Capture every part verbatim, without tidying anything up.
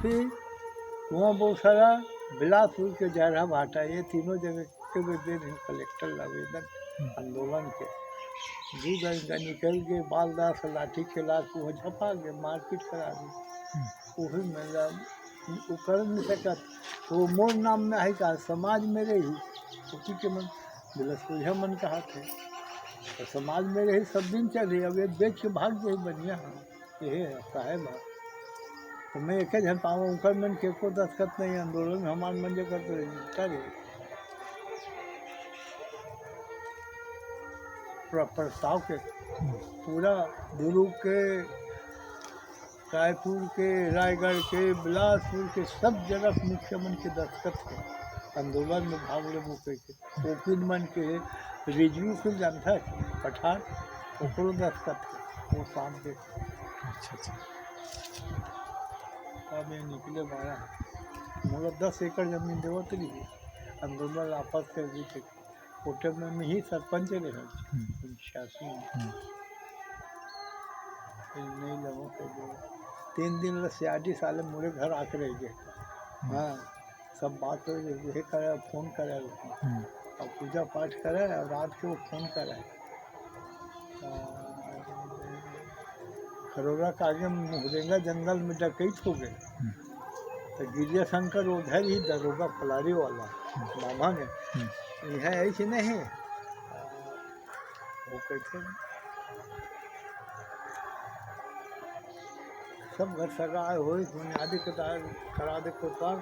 फिर कुआं बोसरा, बिलासपुर के जरहा भाटा, ये तीनों जगह के भी दे दिन कलेक्टर ला आवेदन। हम्म। आंदोलन के दू दिन का निकल के बालदास लाठी के लाश वो झपा के मारपीट करा दी। हम्म। वही में ला-, वो कर नहीं सकत। वो मोर नाम में है का, समाज में रही, उसी के मन बिलसुइया मन कहा थे। तो समाज में रही, सब दिन चल रही, अब ये बेच के भाग जाए बढ़िया है। यही है, साहेब है। तो मैं एक झन पावा, उनकर मन के को दस्तखत नहीं, आंदोलन में हमार मन जो करते रहे, चल रही। पूरा प्रस्ताव के, पूरा दुर्ग के, रायपुर के, रायगढ़ के, बिलासपुर के, सब जगह मुखिया मन के दस्तखत है आंदोलन में भाग ले मुके के। ओकिल मन के रिजवी कुल जानता है, पठार, ओकरो दस्तखत है, वो शाम के। अच्छा, अच्छा। अब ये निकले मारा, मोला दस एकड़ जमीन देवत रही, आंदोलन वापस कर दी थे। कोटे में, में ही सरपंच रहे, हम्म। शासन। हम्म। फिर नहीं लगो तो दो। तीन दिन ला सियाडी साले मोरे घर आके रह गए। हम्म। हाँ, सब बात हो गई, ये करे, फोन करे। हम्म। और पूजा पाठ करे और रात के वो फोन करे। आ, खरोरा के आगे मुहरेंगा जंगल में डकैत हो गए। हम्म। तो गिरिजा शंकर उधर ही दरोगा पलारी वाला, हम्म। मामा ने, हम्म। यहाँ ऐसे नहीं, वो कहते हैं, सब घर सगाई हुई, बुनियादी के दायर करा दे कोतवाल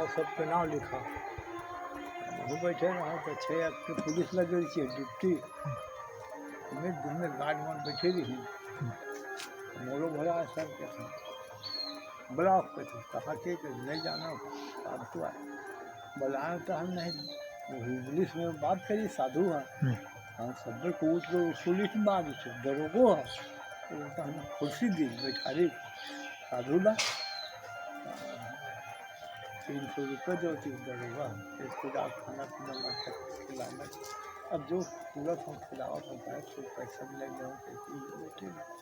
और सबके नाम लिखा। वो बैठे रहा तो छः आदमी पुलिस लग गई थी, ड्यूटी। हमें, हमें गार्ड मन बैठे रही। मोरो भरा है सर के साथ। ब्लॉक पे थे, कहा के कि नहीं जाना, साधु है। बुलाए तो हम नहीं, वो इंग्लिश में बात करी, साधु है। हम्म। हाँ, सब को उठ के पुलिस मारी थे, दरोगो है। वो तो हम कुर्सी दी, बैठा रही, साधु ला। तीन सौ रुपये दो, तीन दरोगा, इसको जा खाना पीना मत खिलाना। अब जो पूरा सब खिलावा पड़ता है, कोई पैसा भी लग जाओ, कैसे भी बैठे।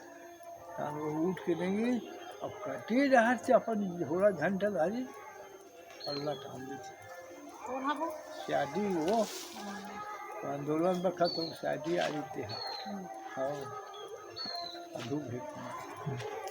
हाँ, वो उठ के नहीं, अब कटे रहर से अपन झोला झंटा धारी, अल्लाह काम देते। कौन है वो? शादी वो, हाँ। आंदोलन बखत हम शादी आ रही थे। हम्म। हाँ, साधु भेंट में।